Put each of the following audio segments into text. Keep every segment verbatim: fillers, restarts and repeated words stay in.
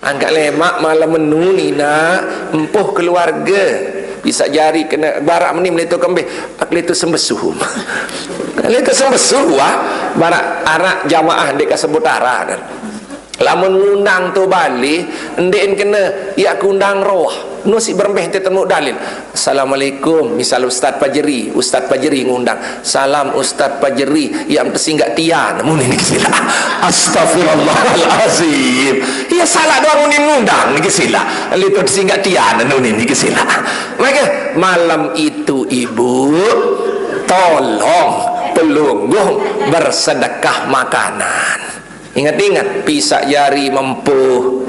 Angkat lemak malam menu ni nak empuh keluarga. Bisa jari kena barak meni melito kembih. Ak lito sembesuh. Lito sembesuh wah. Barak arak jamaah dek kasebut arak dan. Lamun ngundang tu balik, ndekin kena, ya kundang roh. Nu si berembeh ente temu dalil. Assalamualaikum. Misal Ustaz Pajeri, Ustaz Pajeri ngundang. Salam Ustaz Pajeri, ya tersinggat tian. Muni ni sila. Astagfirullahalazim. Ya salah doang muni ngundang ni sila. Lito tersinggat tian muni ni sila. Maka malam itu ibu tolong pelungguh bersedekah makanan. Ingat-ingat, pisak jari mempuh,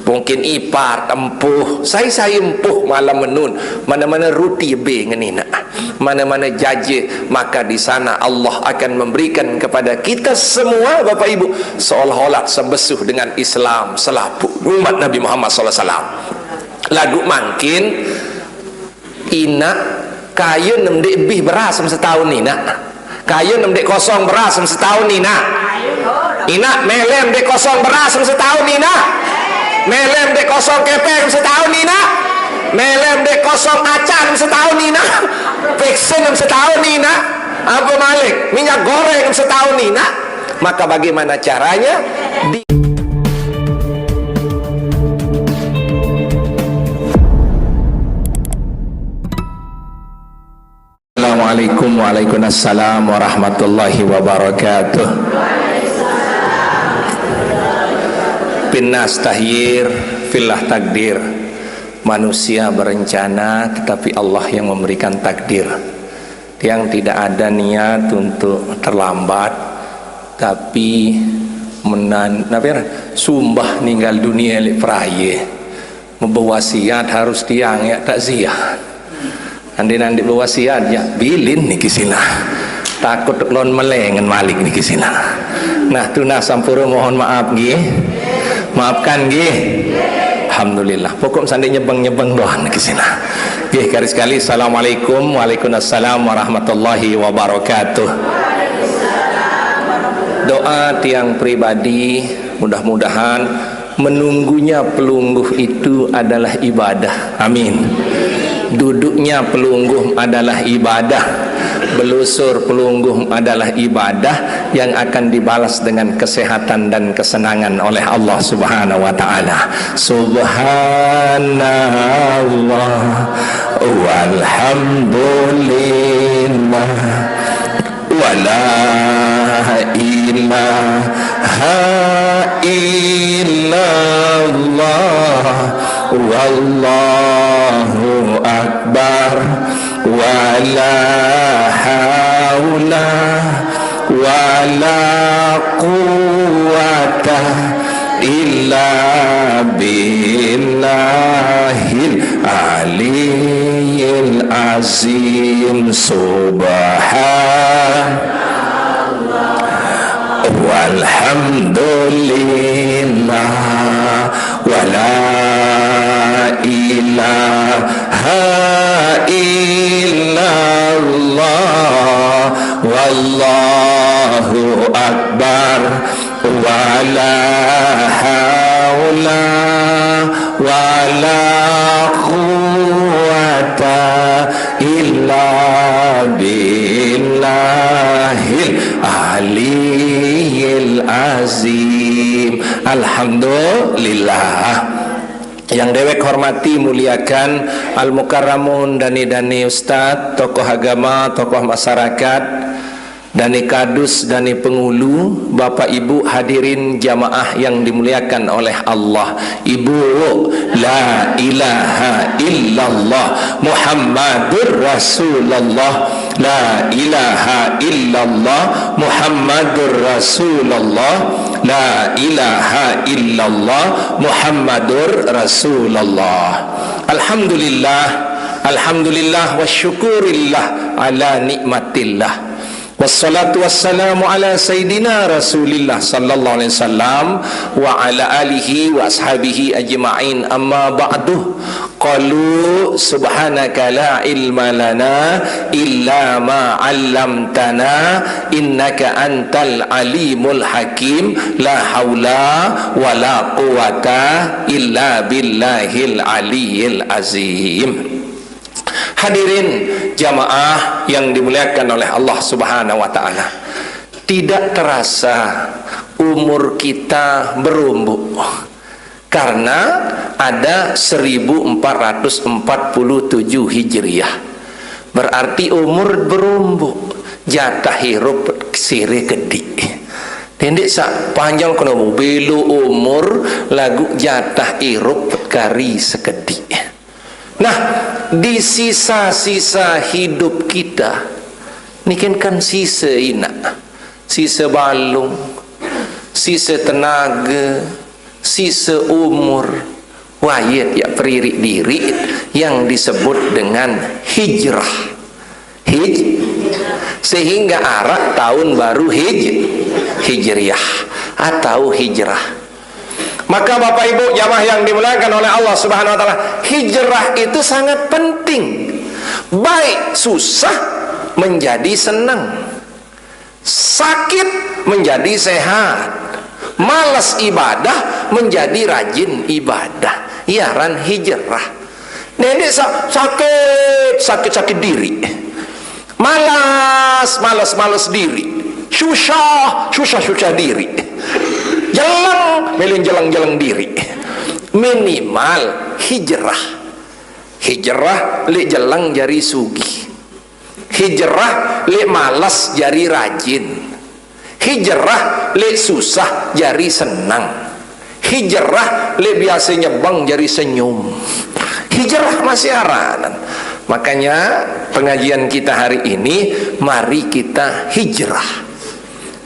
mungkin ipar empuh, sai-sai empuh malam menun, mana-mana ruti be ngeninak, mana-mana jaja, maka di sana Allah akan memberikan kepada kita semua, Bapak Ibu, seolah-olah sebesuh dengan Islam selapu umat Nabi Muhammad sallallahu alaihi wasallam. Lagu mangkin, inak, kayun nem dek bih beras em setahun inak. Kayun nem dek kosong beras em setahun inak. Inak, melem dek kosong beras em setahun inak. Melem dek kosong kepeng em setahun inak. Melem dek kosong acan em setahun inak. Vaksin em setahun inak. Apa malik? Minyak goreng em setahun inak. Maka bagaimana caranya? Di Assalamualaikum, waalaikumsalam warahmatullahi wabarakatuh. Pinnas tahyir, fillah takdir. Manusia berencana, tetapi Allah yang memberikan takdir. Tiang tidak ada niat untuk terlambat, tapi menan, apa ya, sumbah ninggal dunia lek peraya. Mebewasiat harus tiang ya takziah. Andi nandi bewasiat ya bilin niki sila. Takut lon melengen malik niki sila. Nah, tunas sampura mohon maaf nggih. Maafkan nggih. Alhamdulillah. Pokok sandi nyebeng-nyebeng doang niki sila. Nggih, kari sekali, Assalamualaikum, waalaikumsalam warahmatullahi wabarakatuh. Doa tiang pribadi, mudah-mudahan menunggunya pelungguh itu adalah ibadah. Amin. Duduknya pelungguh adalah ibadah. Belusur pelungguh adalah ibadah yang akan dibalas dengan kesehatan dan kesenangan oleh Allah Subhanahu wa taala. Subhanallah walhamdulillah. Wa la ilaha illallah, wallahu akbar. Wa la haula wa la quwwata illa billahil aliyil azim. Subhan walhamdulillah wa la ilaha illallah wallahu akbar. Wa la haula wa la quwwata illa billahil aliyil azim. Alhamdulillah. Yang dewek hormati, muliakan, al-mukarramun, dani-dani ustad, tokoh agama, tokoh masyarakat, dani kadus, dani pengulu, bapak ibu hadirin jamaah yang dimuliakan oleh Allah. Ibu, la ilaha illallah Muhammadur Rasulullah. La ilaha illallah Muhammadur Rasulullah. La ilaha illallah Muhammadur Rasulullah. Alhamdulillah. Alhamdulillah wa syukurillah ala nikmatillah. Wassalatu wassalamu ala sayyidina Rasulillah sallallahu alaihi wasallam wa ala alihi wa ashabihi ajma'in, amma ba'du. Qalu subhanaka la ilma lana illa ma 'allamtana innaka antal alimul hakim. La haula wala quwata illa billahil aliyil azim. Hadirin jamaah yang dimuliakan oleh Allah Subhanahu wa taala, tidak terasa umur kita berumbuk karena ada seribu empat ratus empat puluh tujuh Hijriah. Berarti umur berumbuk, jatah hirup sire kedi. Dendik sak panjang kena belo umur lagu jatah hirup kari sekedi. Nah, di sisa-sisa hidup kita, niken kan sisa inak, sisa balung, sisa tenaga, sisa umur, wayet ya peririk diri yang disebut dengan hijrah. Hij, sehingga arak tahun baru hij, hijriah atau hijrah. Maka Bapak Ibu jamaah yang dimuliakan oleh Allah Subhanahu wa taala, hijrah itu sangat penting. Baik susah menjadi senang. Sakit menjadi sehat. Malas ibadah menjadi rajin ibadah. Yaran hijrah. Nenek sa-, sakit, sakit-sakit diri. Malas, malas, malas diri. Susah, susah, susah diri. Jeleng, melin jeleng-jeleng diri. Minimal hijrah. Hijrah lek jeleng jari sugih. Hijrah lek malas jari rajin. Hijrah lek susah jari senang. Hijrah lek biasa nyebeng jari senyum. Hijrah masih aranan. Makanya pengajian kita hari ini, mari kita hijrah.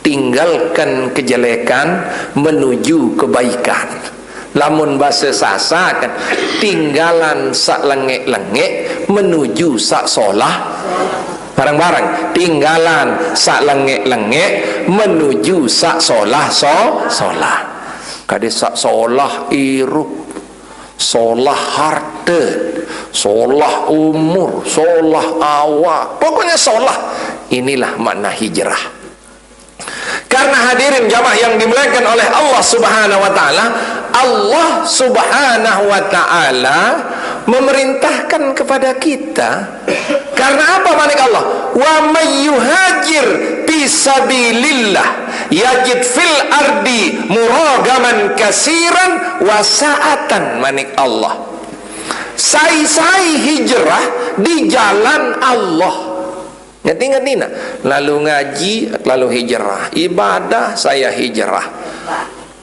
Tinggalkan kejelekan menuju kebaikan. Lamun basa Sasak kan, tinggalan sak lengek-lengek menuju sak solah. Bareng-bareng, tinggalan sak lengek-lengek menuju sak solah so-, solah. Kade sak solah irup, solah harte, solah umur, solah awak. Pokoknya solah. Inilah makna hijrah. Karena hadirin jamaah yang dimuliakan oleh Allah Subhanahu wa taala, Allah Subhanahu wa taala memerintahkan kepada kita. Karena apa, manik Allah? "Wa may yuhajir fi sabilillah yajid fil ardi muragaman kasiran wa sa'atan," manik Allah. Sai-sai hijrah di jalan Allah. Ngerti, ngerti nak? Lalu ngaji, lalu hijrah. Ibadah, saya hijrah.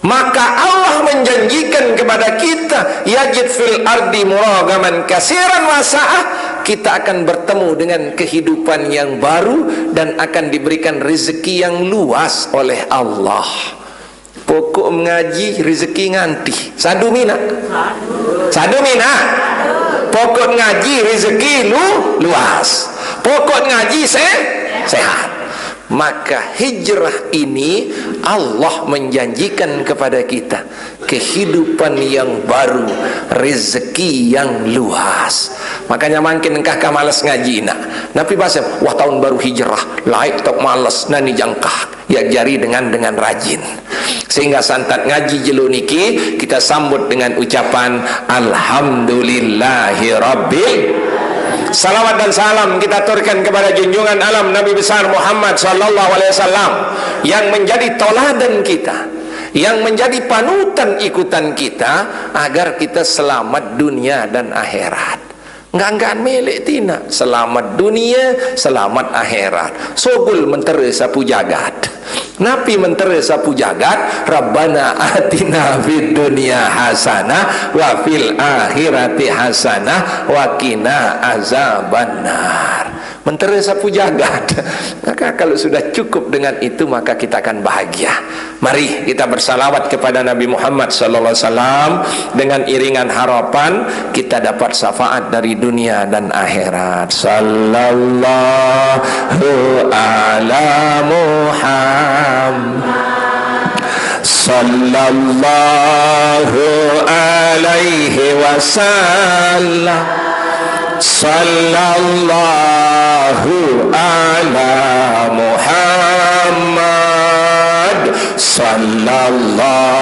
Maka Allah menjanjikan kepada kita, "Yajid fil ardi muragaman kasiran wa sa'ah." Kita akan bertemu dengan kehidupan yang baru dan akan diberikan rezeki yang luas oleh Allah. Pokok mengaji, rezeki nganti. Sadu mina. Sadu mina. Pokok ngaji, rezeki lu, luas. Pokok ngaji se-, sehat. Maka hijrah ini Allah menjanjikan kepada kita kehidupan yang baru, rezeki yang luas. Makanya makin engkah kah malas ngaji nak. Napi bahasa, wah, tahun baru hijrah, laik tok malas, nani jangkah. Ya jari dengan, dengan rajin. Sehingga santat ngaji jelo niki kita sambut dengan ucapan alhamdulillahirabbil. Salawat dan salam kita aturkan kepada junjungan alam Nabi besar Muhammad sallallahu alaihi wasallam yang menjadi toladan kita, yang menjadi panutan ikutan kita agar kita selamat dunia dan akhirat. Enggak-enggak milik tina. Selamat dunia, selamat akhirat. Sogul mentera sapu jagat. Napi mentera sapu jagat? Rabbana atina fid dunya hasanah wa fil akhirati hasanah wa qina azabannar. Mentera sapu jagat. Maka kalau sudah cukup dengan itu, maka kita akan bahagia. Mari kita bersalawat kepada Nabi Muhammad sallallahu alaihi wasallam dengan iringan harapan kita dapat syafaat dari dunia dan akhirat. Sallallahu ala Muhammad. Sallallahu alaihi wasallam. Sallallahu ala Muhammad. Sallallahu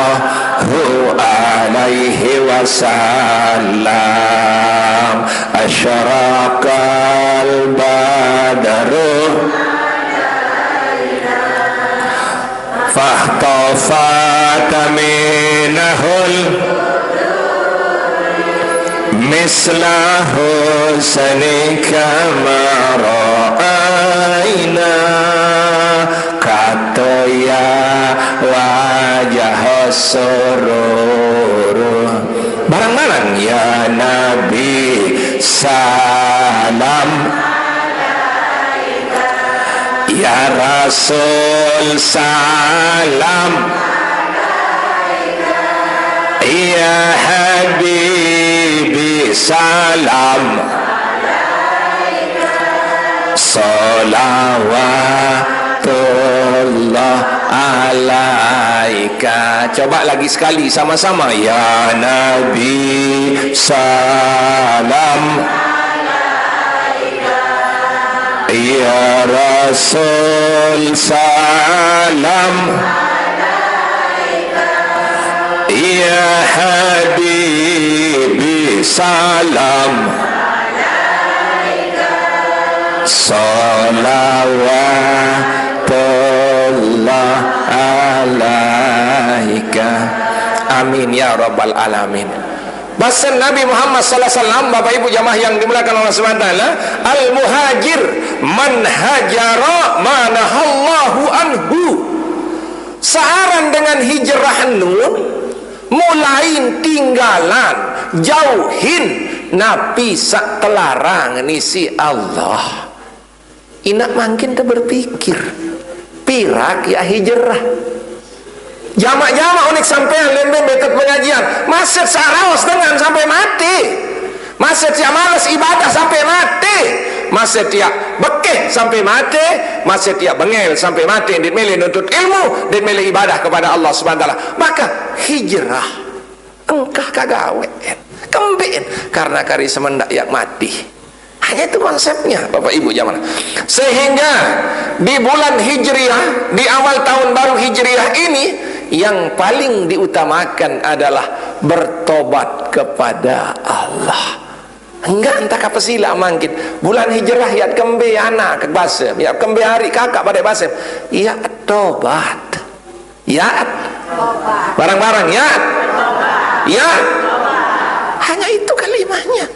alaihi wasallam. Asyraqal badru fahtafat minahul misla husnika ma ra'aina qattu ya wajha sururu. Bareng-bareng, ya Nabi, salam. Ya Rasul, salam. Ya Habibi, salam. Salawatullah alaika. Coba lagi sekali sama-sama. Ya Nabi, salam. Ya Rasul, salam. Ya Habibi, salam. Salawatullah alaika. Amin ya rabbal alamin. Bahasa Nabi Muhammad sallallahu alaihi wasallam, Bapak Ibu jamaah yang dimuliakan Allah Subhanahu wa taala, al-muhajir man hajara ma nahallahu anhu. Saaran dengan hijrah nun, mulai tinggalan, jauhin napi sak telarang nisi Allah. Inak mangkin teu berpikir, pirak ya hijrah. Jamak-jamak unik sampean lembeng betet pengajian, maset saraos dengan sampai mati. Maset ya males ibadah sampai mati. Maset ya bekeh sampai mati. Maset ya bengel sampai mati. Dit milih nuntut ilmu, dit milih ibadah kepada Allah Subhanahu wa taala. Maka hijrah engkah kagawe. Kemben karena kari semendak yak mati. Hanya itu konsepnya, Bapak Ibu jamaah. Sehingga di bulan Hijriah, di awal tahun baru Hijriah ini, yang paling diutamakan adalah bertobat kepada Allah. Enggak entah apa sila mangkin. Bulan Hijrah ya kembe anak ke basem, ya kembe hari kakak pada basem. Ya tobat. Ya. Barang-barang ya. Ya. Hanya itu kalimatnya.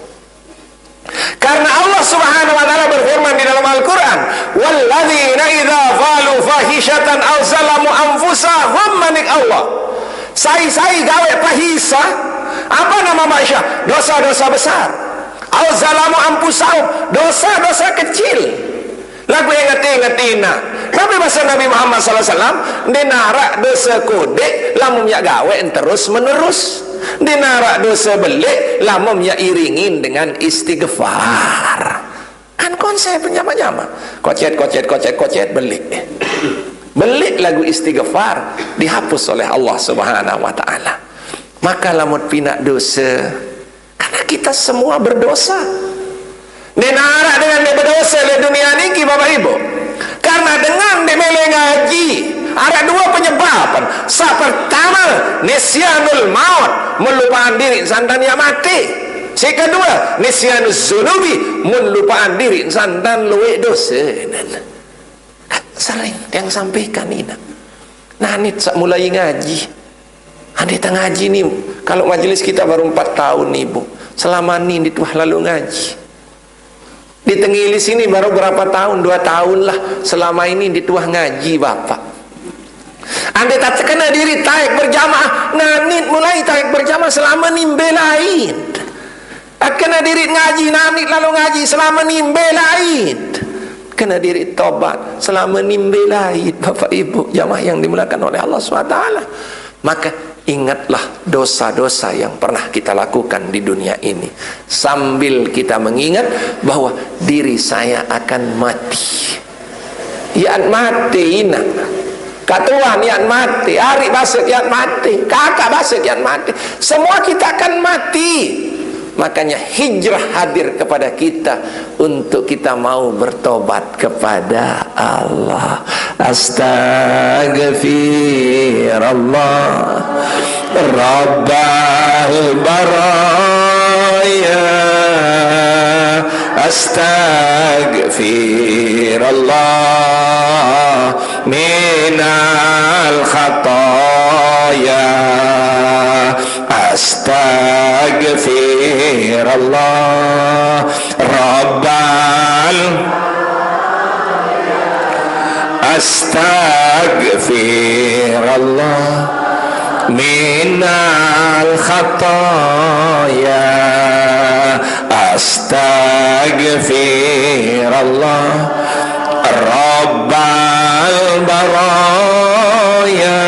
Karena Allah Subhanahu wa taala berfirman di dalam Al-Qur'an, "Walladzina idza fa'alu fahishatan aw zalamu anfusahum," manik Allah. Sai-sai gawe pahisa, apa nama maksudnya? Dosa-dosa besar. Aw zalamu anfusahum, dosa-dosa kecil. Lagu inget-inget ina. Tapi bahasa Nabi Muhammad sallallahu alaihi wasallam, dinarak dosa kode lamun ya gawe terus menerus. Dinarak dosa belik lamun ya iringin dengan istighfar. Kan konsep nyama-nyama. Kocet, kocet, kocet, kocet, belik. Belik lagu istighfar dihapus oleh Allah Subhanahu wa taala. Maka lamun pinak dosa, karena kita semua berdosa. Dinarak dengan dia berdosa di dunia niki, Bapak Ibu. Karena dengan dia mele ngaji, ada dua penyebab. Sa pertama, nisyanul maut, melupakan diri santan ya mati. Si kedua, nisyanuz zunubi, melupakan diri santan luwe dosa. Sering yang sampaikan ini. Nah, ini mulai ngaji. Andai tak ngaji nih, kalau majelis kita baru empat tahun nih, Bu. Selama ini di tuah lalu ngaji. Di Tenggili sini baru berapa tahun, dua tahun lah. Selama ini di tuah ngaji, Bapak. Andai tak terkena diri taik berjamaah, nanit mulai taik berjamaah selama ini belain. Kena diri ngaji, nanit lalu ngaji selama ini belain. Kena diri tobat selama nimbe laid, Bapak Ibu, jamaah yang dimuliakan oleh Allah subhanahu wa taala. Maka ingatlah dosa-dosa yang pernah kita lakukan di dunia ini, sambil kita mengingat bahwa diri saya akan mati. Yat mati, ina. Kak tuan, yat mati. Ari basik, yat mati. Kakak basik, yat mati. Semua kita akan mati. Makanya hijrah hadir kepada kita untuk kita mau bertobat kepada Allah. Astaghfirullah, Rabbal baraya. Astaghfirullah minal khataya. Astaghfirullah, Rabbal. Astaghfirullah minal khataya. Astaghfirullah, Rabbal baraya.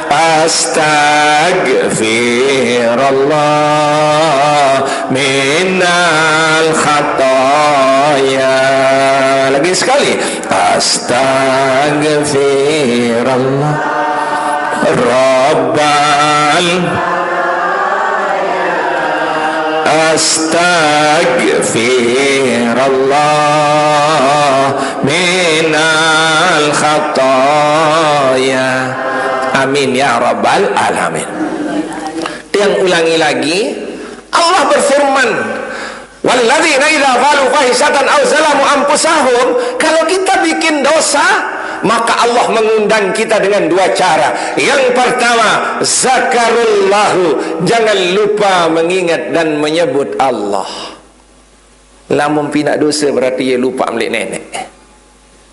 Astaghfirullah minal khataya. Lagi sekali. Astaghfirullah, Rabbal. Astaghfirullah minal khataya. Amin ya rabbal alamin. Yang ulangi lagi, Allah berfirman, "Walladzina idza fa'alu fahishatan aw zalamu anfusahum." Kalau kita bikin dosa, maka Allah mengundang kita dengan dua cara. Yang pertama, zakarullahu, jangan lupa mengingat dan menyebut Allah. Lamun pinak dosa berarti ia lupa melik nenek.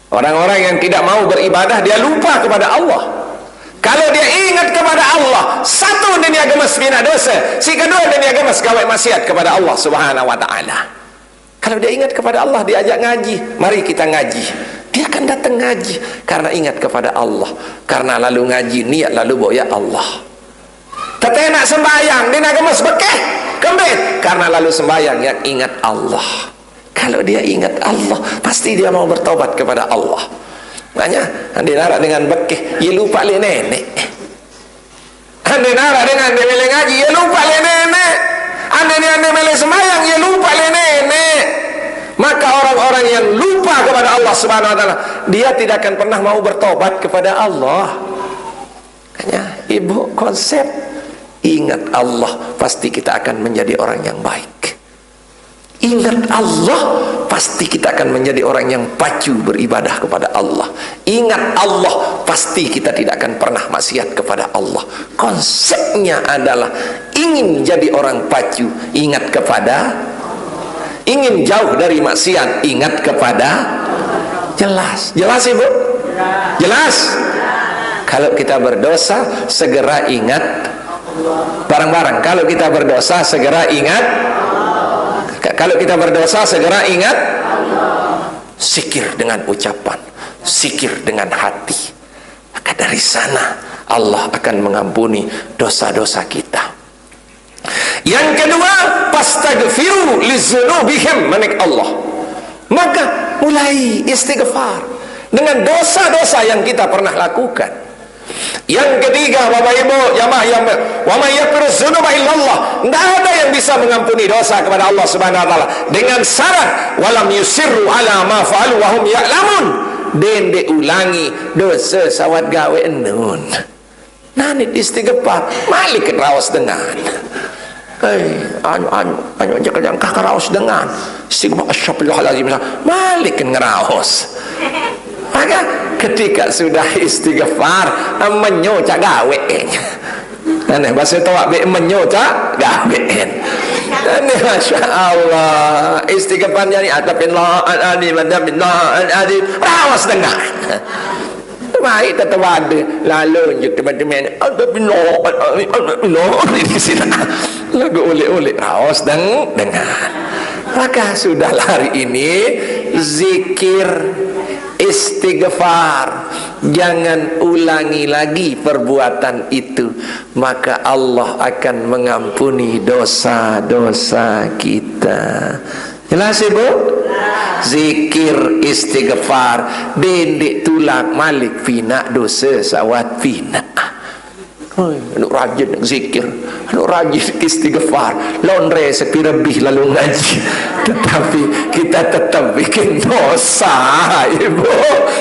Orang-orang yang tidak mau beribadah, dia lupa kepada Allah. Kalau dia ingat kepada Allah, satu, dia ni agama sepinak dosa. Si kedua, dia ni agama segawai maksiat kepada Allah Subhanahu wa Ta'ala. Kalau dia ingat kepada Allah, diajak ngaji, mari kita ngaji. Dia akan datang ngaji karena ingat kepada Allah. Karena lalu ngaji, niat lalu bawa ya Allah. Tetapi nak sembahyang, dia nak gemes bekeh, kembali. Karena lalu sembahyang yang ingat Allah. Kalau dia ingat Allah, pasti dia mau bertobat kepada Allah. Makanya, andi narak dengan bekeh, ia lupa le nenek. Andi narak dengan dia melek ngaji, ia lupa le nenek. Andi ni andi melek sembahyang, ia lupa le nenek. Maka orang-orang yang lupa kepada Allah Subhanahu wa Ta'ala, dia tidak akan pernah mau bertobat kepada Allah. Makanya, ibu, konsep ingat Allah, pasti kita akan menjadi orang yang baik. Ingat Allah, pasti kita akan menjadi orang yang pacu beribadah kepada Allah. Ingat Allah, pasti kita tidak akan pernah maksiat kepada Allah. Konsepnya adalah ingin jadi orang pacu, ingat kepada, ingin jauh dari maksiat, ingat kepada. Jelas, jelas, ibu? Jelas. Kalau kita berdosa, segera ingat. Bareng-bareng, kalau kita berdosa, segera ingat. Kalau kita berdosa, segera ingat. Zikir dengan ucapan, zikir dengan hati. Maka dari sana Allah akan mengampuni dosa-dosa kita. Yang kedua, "Fastaghfiru lizunubihim," manik Allah. Maka mulai istighfar dengan dosa-dosa yang kita pernah lakukan. Yang ketiga, Bapak Ibu, jamaah yang ber-, "Wa may yaghfiru dzunuba illallah." Tidak ada yang bisa mengampuni dosa kepada Allah Subhanahu wa Ta'ala, dengan syarat, "Walam yusirru ala ma fa'alu wa hum ya'lamun." Dende ulangi dosa sawat gawe enun. Nanit istighfar, malikin raos dengan. Hei, anu, anu, anu, jangan, jangan kah raos dengan. Istighfar, astagfirullahaladzim, malikin ngeraos. Maka ketika sudah istighfar, menyo cak gawe. Aneh, bahasa toak be menyo cak gawe. Aneh, Masya Allah. Istighfar jadi, "Astagfirullahaladzim, astagfirullahaladzim." Raos dengan. Baik, tetap ada. Lalu je teman-teman, "Ada bina, ada bina." Di sini. Lagu ulik-ulik, raos deng-, dengan. Maka sudah hari ini, zikir, istighfar, jangan ulangi lagi perbuatan itu, maka Allah akan mengampuni dosa-dosa kita. Jelas, Ibu? Zikir, istighfar, dendeq tulak malik pinak dose saq wah pinak. Oi, anuq rajin zikir, anuq rajin istighfar, lonre sepi lebih lalu ngaji. Tetapi kita tetap bikin dosa, Ibu.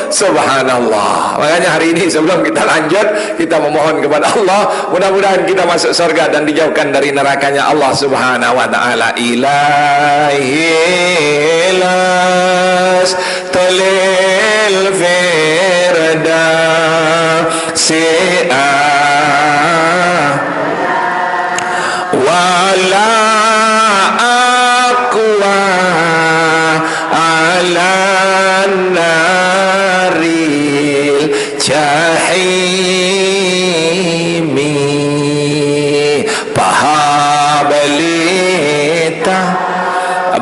Subhanallah. Makanya hari ini, sebelum kita lanjut, kita memohon kepada Allah, mudah-mudahan kita masuk surga dan dijauhkan dari nerakanya Allah Subhanahu wa Ta'ala. Ilahi, lastulil firdausi a'la, wala aqwa ala naril jahimi. Pahablita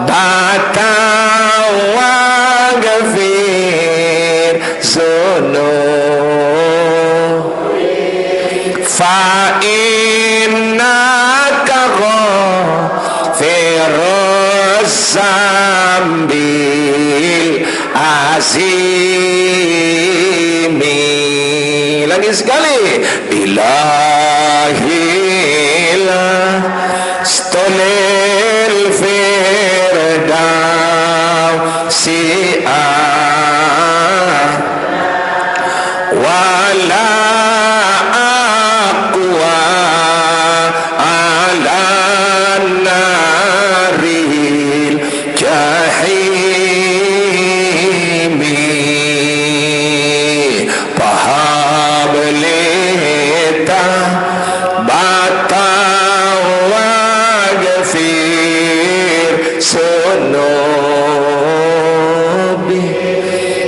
bata waghfir dzunub, fa innaka ghafiruz dzambil azimi. Lagi sekali. Ilahi, lastulil firdausi a'la, wala aqwa ala naril jahimi. Pahablita bata waghfir dzunubi,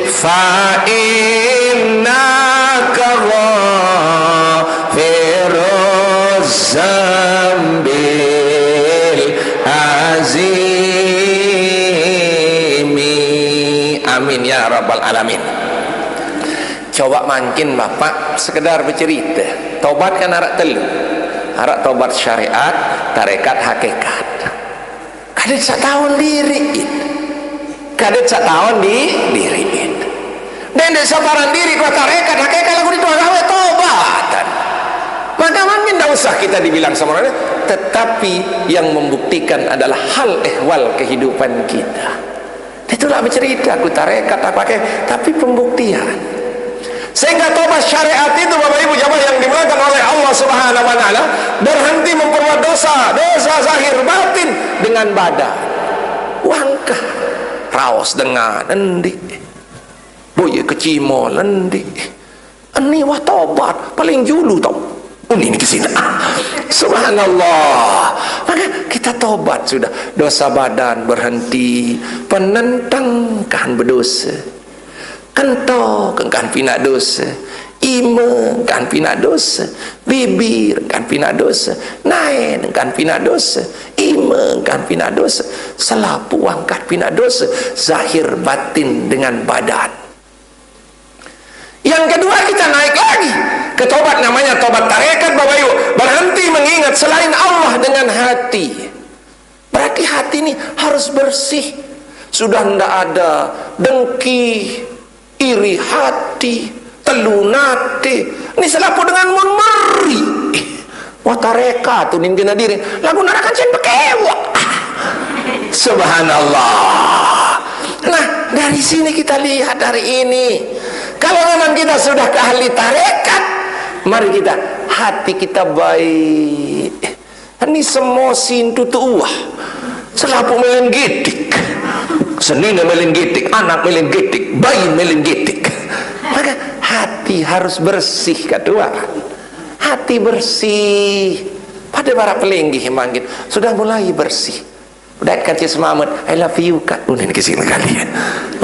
fa innaka ghafiruz dzambil azimi. Amin ya rabbal alamin. Coba mangkin Bapak sekedar becerita. Tobat kan araq telu. Araq tobat syariat, tarekat, hakikat. Kadet saq taon diriq. Kadet saq taon di diriq. Dendeq saq paran diriq, wah tarekat, hakikat, laguq ditulak gaweq tobatan. Maka mangkin ndak usah kita dibilang sama orang, tetapi yang membuktikan adalah hal ehwal kehidupan kita. Dia tulak becerita, aku tarekat, aku hakikat, tapi pembuktian. Sehingga tobat syariat itu, Bapak Ibu jamaah yang dimuliakan oleh Allah Subhanahu wa Ta'ala, berhenti memperbuat dosa, dosa zahir batin dengan badan. Wah engkah raos dengan ndeq, boye kecimol ndeq, eni wah tobat, paling julu tau. Unin ke sine. Subhanallah. Maka kita tobat sudah. Dosa badan berhenti, penenteng kan bedose. Kentok engkan pinaq dose, ime engkan pinaq dose, bibir engkan pinaq dose, naen engkan pinaq dose, ime engkan pinaq dose, selapuq wah engkan pinaq dose, zahir batin dengan badan. Yang kedua, kita naik lagi ke tobat, namanya tobat tarekat, Bapak Ibu. Berhenti mengingat selain Allah dengan hati. Berarti hati ini harus bersih. Sudah ndak ada dengki, iri hati, telu nate. Ini selapuq dengan mun meri. Wah tarekat unin gen diriq. Laguq narakan cen pekewak. Subhanallah. Nah, dari sini kita lihat hari ini, kalau memang kita sudah ke ahli tarekat, mari kita, hati kita baik. Ini semosin tutuq uah. Selapuq melen getik. Senine melen getik, anak melen getik, bain melen getik. Maka hati harus bersih, kedua. Hati bersih. Pade para pelinggih mangkin sudah mulai bersih. Udah kance semamet, "I love you, Kak." Unin ke sine kali.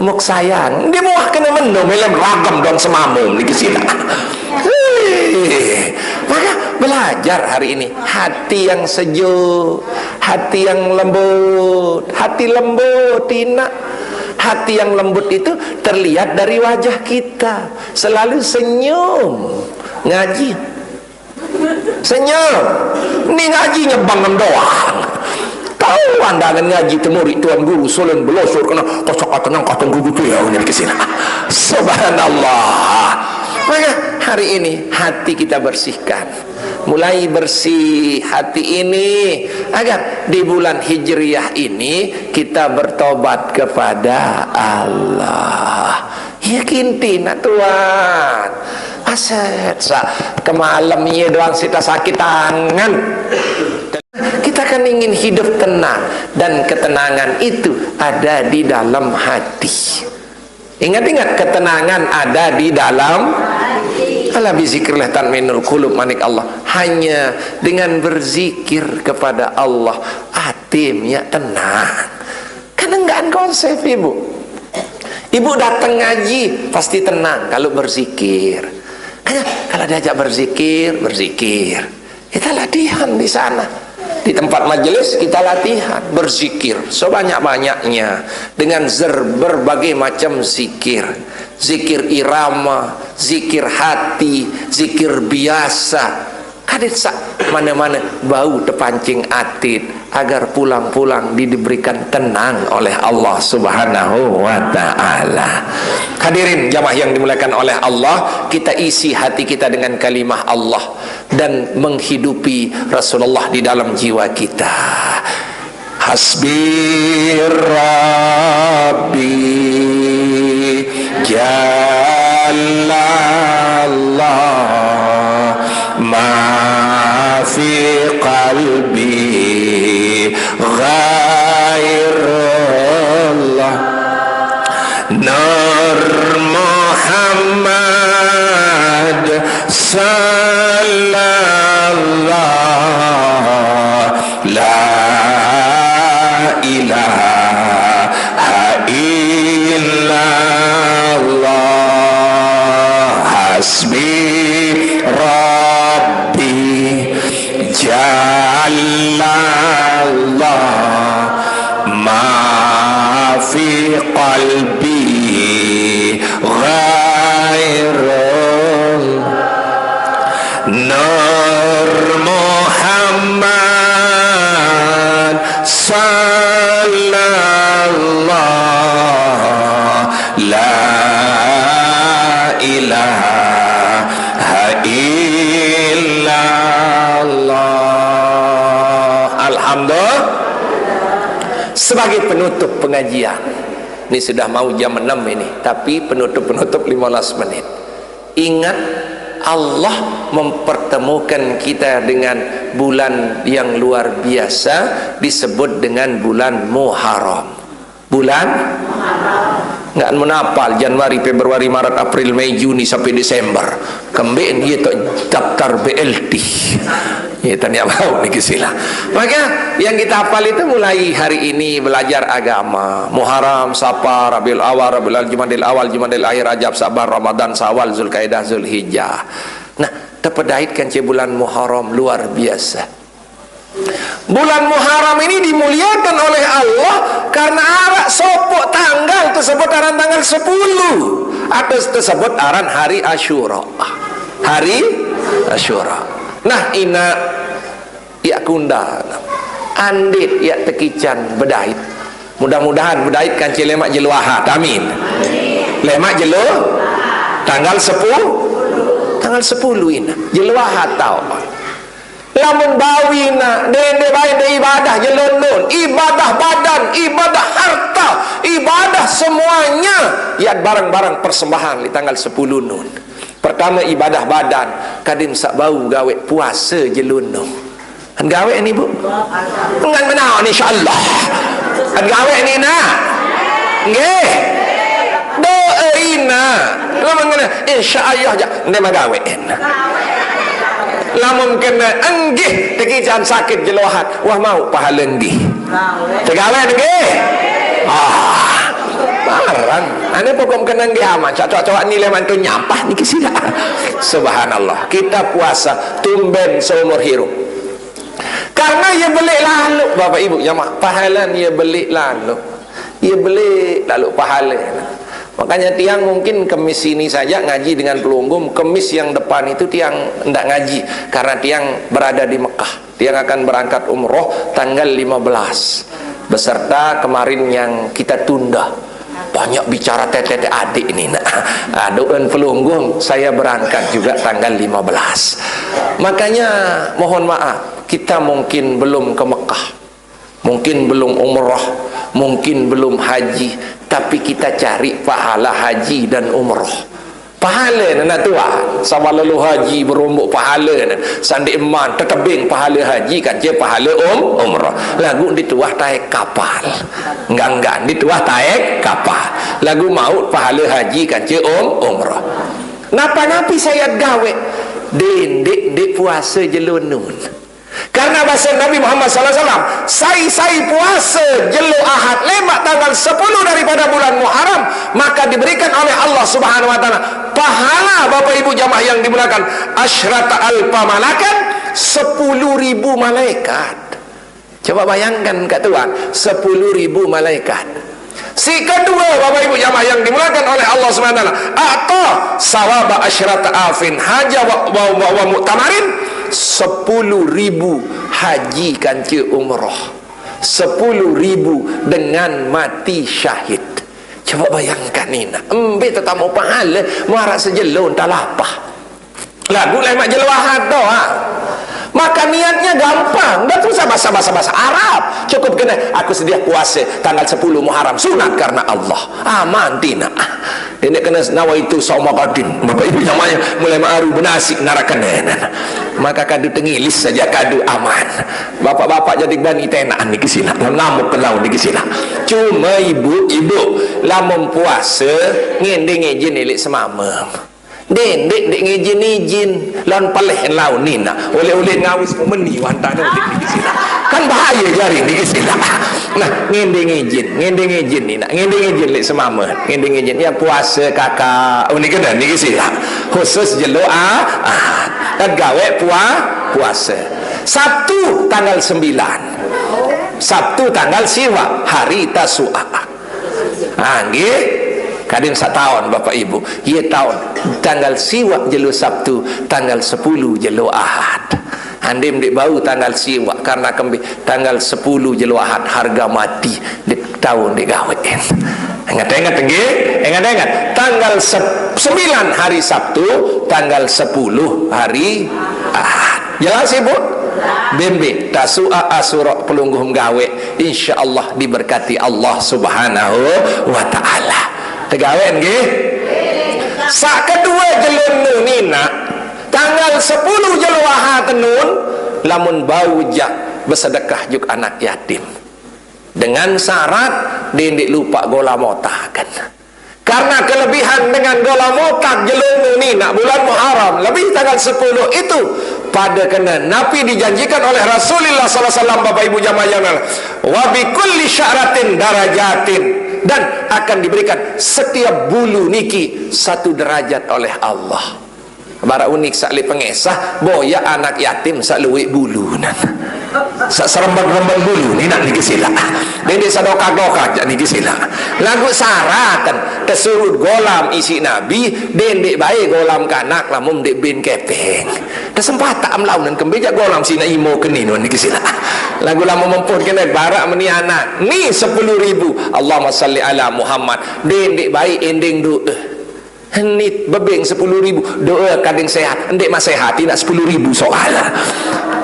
Muk sayang. Dia muah kena meno melem ragam dong semamu niki sine. Hei. Maka belajar hari ini. Hati yang sejuk, hati yang lembut, hati lembut, Tina. Hati yang lembut itu terlihat dari wajah kita. Selalu senyum. Ngaji. Senyum. Ni ngaji nyebang doang. Tahu pandangan ngaji temurik tuan guru, solen belosor kena kocok atau nang kacang gugu tu ya, ini ke sini. Subhanallah. Maka hari ini hati kita bersihkan. Mulai bersih hati ini, agar di bulan Hijriah ini kita bertobat kepada Allah. Ya kinti nak tuan. Aset sa kemalem iya doang sita sakit tangan. Kita kan ingin hidup tenang, dan ketenangan itu ada di dalam hati. Ingat-ingat, ketenangan ada di dalam. Ala bizikrillah tatmainul qulub, manik Allah. Hanya dengan berzikir kepada Allah, atimnya tenang. Kan enggaan konsep, Ibu. Ibu datang ngaji, pasti tenang kalau berzikir. Hanya kalau diajak berzikir, berzikir. Kita latihan di sana. Di tempat majelis kita latihan berzikir sebanyak-banyaknya dengan zer-, berbagai macam zikir. Zikir irama, zikir hati, zikir biasa. Kadit sa mana-mana bau terpancing atit agar pulang-pulang di-, diberikan tenang oleh Allah Subhanahu wa Ta'ala. Hadirin jamaah yang dimuliakan oleh Allah, kita isi hati kita dengan kalimah Allah dan menghidupi Rasulullah di dalam jiwa kita. Hasbi Rabbi Jallallah, ma fi qalbi ghairullah. Nur Muhammad sallallahu, la ilaha illallah. Hasbi Rabbi Jallallah, ma fi qalbi ghairul Nur Muhammad sallallahu, la ilaha illallah. Alhamdulillah. Sebagai penutup pengajian, ini sudah mau jam enam ini, tapi penutup-penutup lima belas menit. Ingat, Allah mempertemukan kita dengan bulan yang luar biasa, disebut dengan bulan Muharram. Bulan? Nggak menapal, Januari, Februari, Maret, April, Mei, Juni sampai Desember. Kembali dia tak daftar B L T. Ya, tanya mau ni kisila. Maka yang kita hafal itu mulai hari ini belajar agama. Muharram, Safar, Rabiul Awal, Rabiul Awal, Jumadil Awal, Jumadil Akhir, Rajab, Saban, Ramadan, Sawal, Zulkaidah, Zulhijjah. Nah, terpedait kan bulan Muharram luar biasa. Bulan Muharram ini dimuliakan oleh Allah karena arak sopok tanggal tersebut aran tanggal sepuluh atau tersebut aran hari Asyura. Hari Asyura. Nah, ina, ya kunda, andit ya tekican bedait. Mudah-mudahan bedait kan lemak jelo Ahad. Amin. Lemak jelo tanggal sepuluh. Tanggal sepuluh ina. Jelo Ahad tau. Lamun bawi ina, dende bae de ibadah jelo nun, ibadah badan, ibadah harta, ibadah semuanya. Ya barang-barang persembahan di tanggal sepuluh nun. Pertama ibadah badan, kadin sak bau gawe puasa jelo nun. Kan gawe ni, Bu? Enggak benar, insyaallah. Kan gawe ni, nak? Nggih. Doa ina. Lamun ngene, insyaallah ja, ni magawe. Lamun kena enggih, teki jangan sakit jelo Ahad. Wah, mau pahala enggih. Tegawe enggih. Ah. Barang. Ane pokok kena enggih aman. Cak cowok-cowok ni leman tu nyampah ni kisila. Subhanallah. Kita puasa tumben seumur hidup. Karena ia belik lalu, Bapak Ibu, ya mak, pahala ia belik lalu. Ia beli lalu pahala. Makanya tiang mungkin Kemis ini saja ngaji dengan Pelunggung, Kemis yang depan itu tiang ndak ngaji karena tiang berada di Mekah. Tiang akan berangkat umroh tanggal lima belas beserta kemarin yang kita tunda. Banyak bicara teteh adik ini nak. Aduh, Pelunggung, saya berangkat juga tanggal lima belas. Makanya mohon maaf, kita mungkin belum ke Mekah. Mungkin belum umrah, mungkin belum haji, tapi kita cari pahala haji dan umrah. Pahala na tuan, sama lalu haji berombok pahala na, sandi eman tetebing pahala haji kan je pahala um, umrah. Lagu dituah taek kapal. Enggak-enggak dituah taek kapal. Lagu maut pahala haji kan je um, umrah. Napa napi saya gawe? Dendik dek puasa jelunun. Karena bahasa Nabi Muhammad sallallahu alaihi wasallam, sai-sai puasa jelo Ahad lemak tanggal sepuluh daripada bulan Muharram, maka diberikan oleh Allah Subhanahu wa taala pahala, Bapak Ibu jamaah yang dimuliakan, asyrata alfa malakan, sepuluh ribu malaikat. Coba bayangkan, Kak Tuan, sepuluh ribu malaikat. Si kedua, Bapak Ibu jamaah yang dimuliakan oleh Allah Subhanahu wa taala, a'ta sawaba asyrata afin haja wa, wa, wa, wa mu'tamarin, sepuluh ribu haji kance umrah. Sepuluh ribu dengan mati syahid. Coba bayangkan ini. Embe tetamu pahala, muara sejelon talapah. Lagu lemak jelo Ahad doa. Maka niatnya gampang, ndak usah bahasa-bahasa bahasa Arab. Cukup kena, aku sedia puasa tanggal sepuluh Muharram, sunat karena Allah. Aman tina. Ini kena nawaitu sauma ghadin. Bapak Ibu jamaah mulai maaru benasik narakan. Maka kadu tengilis saja kadu aman. Bapak-bapak jadi bani tenaan niki sila. Ngamuk kelau niki sila. Cuma ibu-ibu lamun puasa ngendeng izin ilik semamem. Dendik dek ngijin-ijin lawan peleh lawan nina. Oleh-oleh ngawis meni wantah nudek niki sila. Kan bahaya jari niki sila. Nah, ngendeng izin, ngendeng izin nina, ngendeng izin lek semama, ngendeng izin. Ya puasa kakak, oh, niki dah niki sila. Khusus jelo ah, ah. Kan gawe pua, puasa. Sabtu tanggal sembilan. Sabtu tanggal siwa, hari Tasu'a. Ha, nggih. Kadin sataun, Bapak Ibu. Ye taun. Tanggal siwa jelo Sabtu, tanggal sepuluh jelo Ahad. Andim dek bau tanggal siwa karena kembe tanggal sepuluh jelo Ahad harga mati dek taun dek gawe. Ingat-ingat nggih, ingat-ingat. Tanggal sep-, sembilan hari Sabtu, tanggal sepuluh hari Ahad. Jelas Ibu? Bembe, Tasu'a, Asura, pelungguh gawe. Insya Allah diberkati Allah Subhanahu wa taala. Tegawe nggih. Sak kedua jelo nu nina, tanggal sepuluh jelo Ahad nun, lamun bau jak besedekah juk anak yatim. Dengan syarat dendik lupa gola motaken. Karena kelebihan dengan gola motak jelo nu nina bulan Muharram lebih tanggal sepuluh itu pada kena napi dijanjikan oleh Rasulullah sallallahu alaihi wasallam, Bapak Ibu jamaah yang, wa bi kulli sya'ratin darajatin, dan akan diberikan setiap bulu niki satu derajat oleh Allah. Bara unik sak li pengesah, boya anak yatim sak luwik bulu nan. Sak serembang-rembang bulu ni nak niki sila. Dendik sadokak-dokak jak niki sila. Lagu sarakan tesurut golam isi nabi, dendik bae golam kanak lamun dek bin kepeng. Kesempatan am launan kembe jak golam sina imo keni nun niki sila. Lagu lamun mempun kena barak meni anak. Ni sepuluh ribu. Allahumma salli ala Muhammad. Dendik bae ending doa. Henit bebeng sepuluh ribu. Doa kading sehat. Ndek mah sehat, nak sepuluh ribu soal.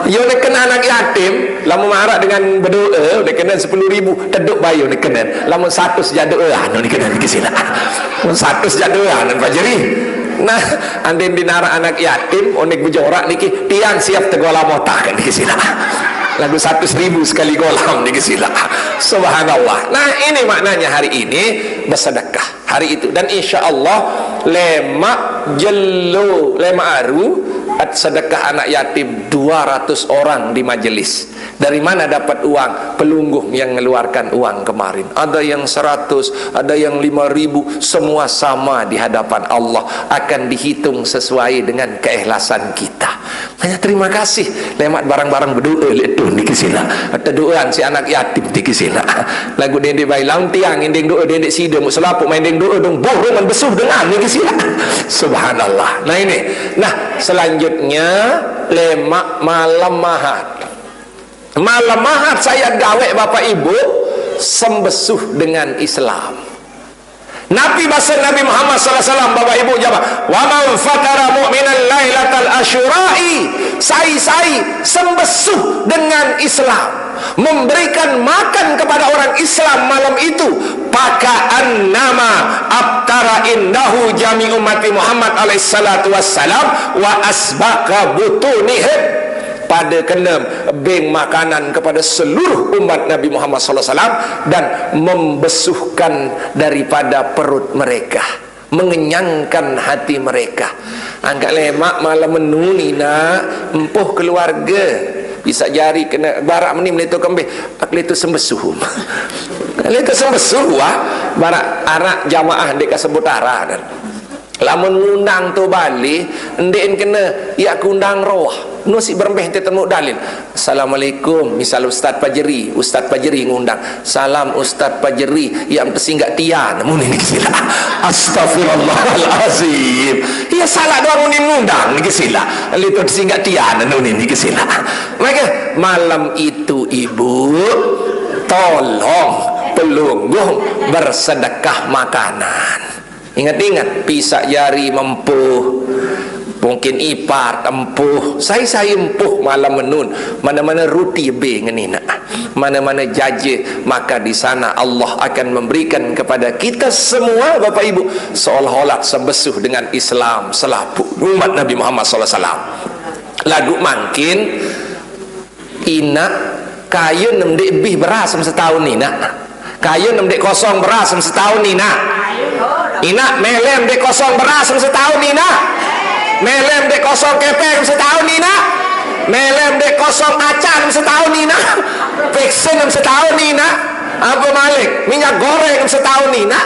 Yo dek kena anak yatim, lamun marak dengan berdoa, dek kena sepuluh ribu, teduk bayu dek kena. Lamun satu sejak doa, anu dek kena dek sila. Mun satu sejak doa, anu Pak Jeri. Nah, andin dinarak anak yatim, onik bejorak niki, tiang siap tegola motak dek sila. Lagu satu ribu sekali golam dek sila. Subhanallah. Nah, ini maknanya hari ini bersedekah. Hari itu. Dan insya Allah lemak jelo, lemak aru, at sedekah anak yatim dua ratus orang di majelis. Dari mana dapat uang? Pelungguh yang ngeluarkan uang kemarin. Ada yang seratus, ada yang lima ribu, semua sama di hadapan Allah, akan dihitung sesuai dengan keikhlasan kita. Ya, terima kasih. Lemak barang-barang berdoa letu niki sila. Tedoaan si anak yatim niki sila. Lagu dendik bayi laun tiang endeng doa dendik sida mu selapuq main endeng doa dong borongan besuh dengan niki sila. Subhanallah. Nah, ini. Nah, selanjutnya, lemak malam Ahad. Malam Ahad saya gawe, Bapak Ibu, sembesuh dengan Islam. Nabi, bahasa Nabi Muhammad sallallahu alaihi wasallam, Bapak Ibu jamaah, "Wa man fatara mu'minan lailatal asyura'i," sai-sai sembesuh dengan Islam, memberikan makan kepada orang Islam malam itu, "paka'annama aftara indahu jami ummati Muhammad alaihi salatu wassalam wa asbaqa butunihim." Pada kena beng makanan kepada seluruh umat Nabi Muhammad sallallahu alaihi wasallam dan membesuhkan daripada perut mereka, mengenyangkan hati mereka. Angkat lemak malam menu ni nak empuh keluarga. Bisa jari kena barak meni melitu kembih. Aku litu sembesuh. Litu sembesuh wah. Barak arak jamaah dek sebut arah dan. Lamun ngundang tu balik, ndeqin kena, ya kundang roh. Nu siq berembeh ente temu dalil. "Assalamualaikum," misal Ustaz Pajeri, Ustaz Pajeri ngundang. "Salam Ustaz Pajeri, ya tesinggak tian." Muni niki sila. Astagfirullahalazim. Ya salah doang muni ngundang niki sila. Litu tesinggak tian muni niki sila. Maka malam itu Ibu, tolong pelungguh bersedekah makanan. Ingat-ingat, pisaq jari mempuh, mungkin ipat empuh, sai-sai empuh malam menun, mana-mana ruti ebe ngenina, mana-mana jaje, maka di sana Allah akan memberikan kepada kita semua, Bapak Ibu, seolah-olah sebesuh dengan Islam selapuq umat Nabi Muhammad sallallahu alaihi wasallam. Laguq mangkin, inaq, kayun nem ndeq bih beras em setaun inaq. Kayun nem ndeq kosong beras em setaun inaq. Inaq, mele em ndeq kosong beras em setaun inaq. Mele em ndeq kosong kepeng em setaun inaq. Mele em ndeq kosong acan em setaun inaq. Vaksin em setaun inaq. Apa malik? Minyak goreng em setaun inaq.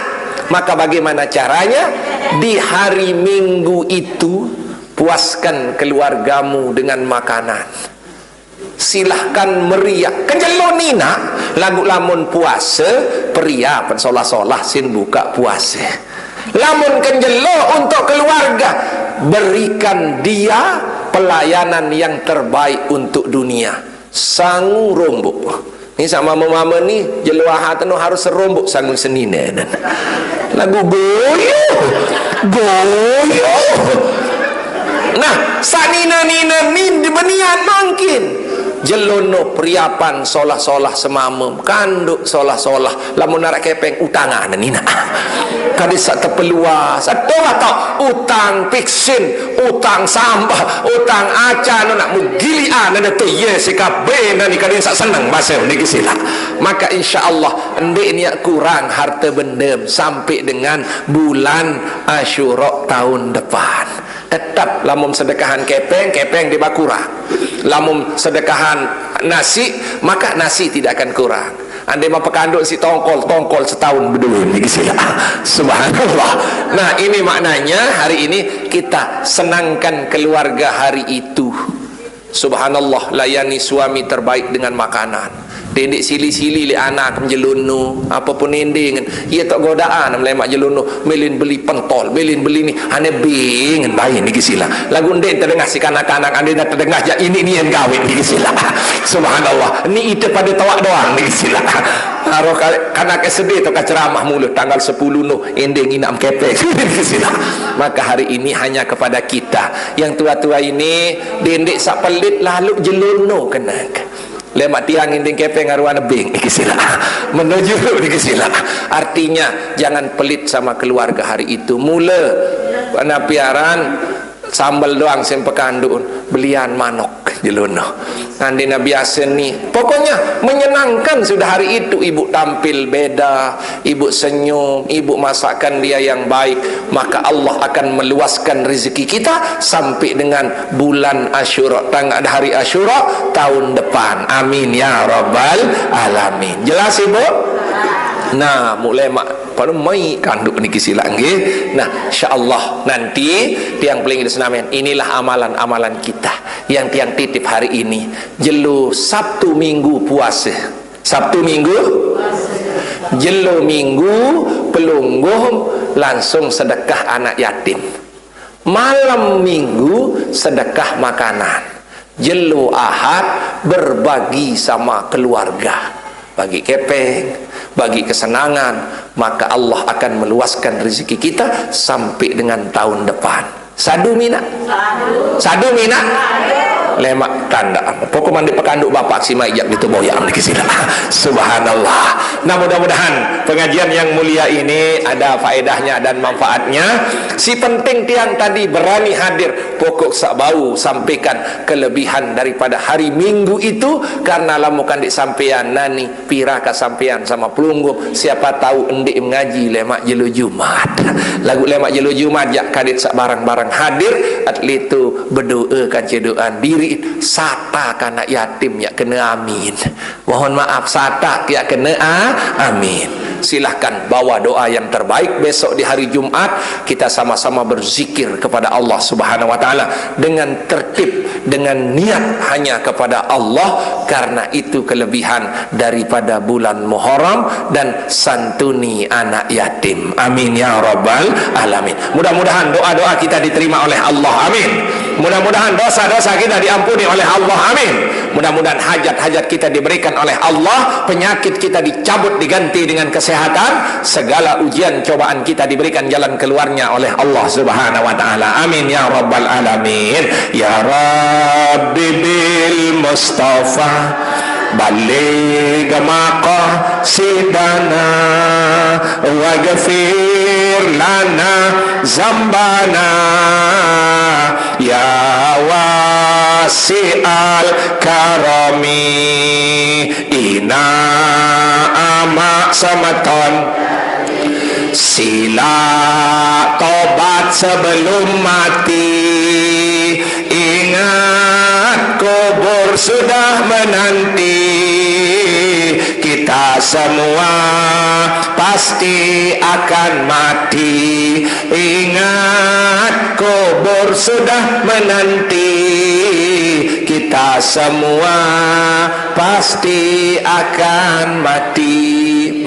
Maka bagaimana caranya? Di hari Minggu itu, puaskan keluargamu dengan makanan. Silahkan meriah. Kejelo ni nak, laguq lamun puase, periapen solah-solah sin bukaq puase. Lamun kejelo untuk keluarga, berikan dia pelayanan yang terbaik untuk dunia. Sangu romboq. Ni saq mame-mame ni, jelo Ahad eno harus seromboq sangun senine. Laguq goyo. Goyo. Nah, saq nine-nine ni benian mangkin. Jelo no periapan solah-solah semame, kandoq solah-solah. Lamun araq kepeng, utangan ni nak. Kade saq tepeluas, aduh, atau utang vaksin, utang sambah, utang acan, nak mugilian, ada tu, ye, si kabeh, nani kade saq seneng, bahasa niki silaq. Maka insya Allah, ndeq niat kurang harta bendem sampai dengan bulan Asyura tahun depan. Tetap lamun sedekahan kepeng, kepeng ndeq bak kurang. Lamun sedekahan nasi, maka nasi tidak akan kurang. Andai mah pekandoq siq tongkol, tongkol setaun bedue niki silaq. Subhanallah. Nah, ini maknanya hari ini kita senangkan keluarga hari itu. Subhanallah, layani suami terbaik dengan makanan. Dendeq sili-sili leq anak em jelo no, apapun endengen. Ie toq godaan em lemaq jelo no, mele beli pentol, mele beli ni, ane bingen bae niki silaq. Laguq ndeq tedengah siq kanak-kanak, ande ne tedengah jaq iniq nien gaweq niki silaq. Subhanallah, ni ite pade toaq doang niki silaq. Aroh kale kanak S D toq ka ceramah mule tanggal sepuluh no, endeng inaq em kepeng niki silaq. Maka hari ini hanya kepada kita yang tua-tua ini, dendeq saq pelit laluq jelo no kenaq. Lemaq tiang endeng kepeng aruan ebing niki silaq. Menuju niki silaq. Artinya, jangan pelit sama keluarga hari itu. Mule, napi aran, sambel doang sing pekanduq, belian manok jelo no. Nandina biasa ni. Pokoknya, menyenangkan sudah hari itu. Ibu tampil beda, ibu senyum, ibu masakkan dia yang baik, maka Allah akan meluaskan rezeki kita sampai dengan bulan Asyura, tang-, hari Asyura tahun depan. Amin ya rabbal alamin. Jelas, Ibu? Nah, mule maq Padahal mai kanduk niki silak nggih. Nah, insyaallah nanti tiang pelinggih senamen, inilah amalan-amalan kita yang tiang titip hari ini. Jelo Sabtu Minggu puasa. Sabtu Minggu, jelo Minggu pelungguh langsung sedekah anak yatim. Malam Minggu sedekah makanan. Jelo Ahad berbagi sama keluarga. Bagi kepeng, bagi kesenangan, maka Allah akan meluaskan rezeki kita sampai dengan tahun depan. Sadu mina? Sadu mina? Lemak tanda. Pokok mandi pekanduk bapak si mai jak gitu boyam di sini. Subhanallah. Nah, mudah-mudahan pengajian yang mulia ini ada faedahnya dan manfaatnya. Si penting tiang tadi berani hadir. Pokok sak bau sampaikan kelebihan daripada hari Minggu itu, karena lamun ndeq sampean nani pira ka sampean sama pelungguh, siapa tahu ndeq mengaji lemak jelo Jumat. Laguq lemak jelo Jumat jak kadit sak barang-barang hadir, at letu bedoe kance doan diri, sata kanak yatim jak kene amin. Mohon maaf, satak ya kena a-, amin. Silahkan bawa doa yang terbaik besok di hari Jumat. Kita sama-sama berzikir kepada Allah Subhanahu wa Ta'ala dengan tertib, dengan niat hanya kepada Allah. Karena itu kelebihan daripada bulan Muharram dan santuni anak yatim. Amin ya rabbal alamin. Mudah-mudahan doa-doa kita diterima oleh Allah. Amin. Mudah-mudahan dosa-dosa kita diampuni oleh Allah. Amin. Mudah-mudahan hajat-hajat kita diberikan oleh Allah, penyakit kita dicabut diganti dengan kesehatan, segala ujian cobaan kita diberikan jalan keluarnya oleh Allah Subhanahu wa Ta'ala. Amin ya rabbal alamin. Ya Rabbi bil Mustafa baligh maqasidana waghfir lana zambana ya wasi'al karami. Ina ama semeton, sila tobat sebelum mati. Ingat kubur sudah menanti. Kita semua pasti akan mati. Ingat kubur sudah menanti. Kita semua pasti akan mati.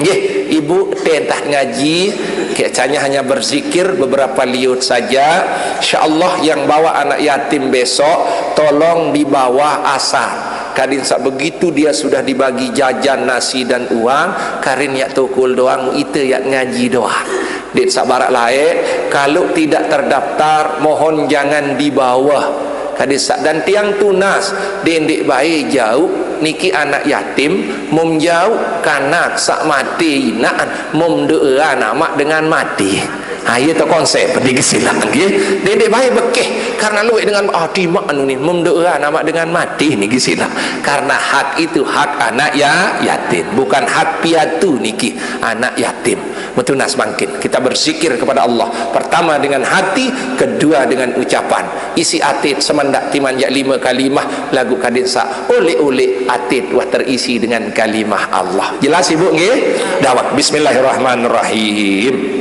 Nggih, ibu tentah ngaji, kecanya hanya berzikir beberapa liut saja. Insyaallah yang bawa anak yatim besok, tolong dibawa asar. Kadin sak begitu dia sudah dibagi jajan nasi dan uang, karin yak tukul doang, ite yak ngaji doang. Dit sak barak lae, kalau tidak terdaftar, mohon jangan dibawa. Kadin sak dan tiang tunas, dendik bae jauh, niki anak yatim, mum jauh, kanak sak mati inaan, mum doa amak dengan mati. Ha, iya tu konsep, niki silak, nggih. Dendik bae bekeh, karena luwek dengan, ah, timak anu ni, mum doa amak dengan mati, niki silak. Karena hak itu hak anak ya, yatim, bukan hak piatu niki, anak yatim. Metunas bangkit, kita berzikir kepada Allah. Pertama dengan hati, kedua dengan ucapan. Isi atit semendak timan jak lima kalimah, lagu kadin sak, oleh-oleh atit wah terisi dengan kalimah Allah. Jelas ibu nggih? Dawak. Bismillahirrahmanirrahim.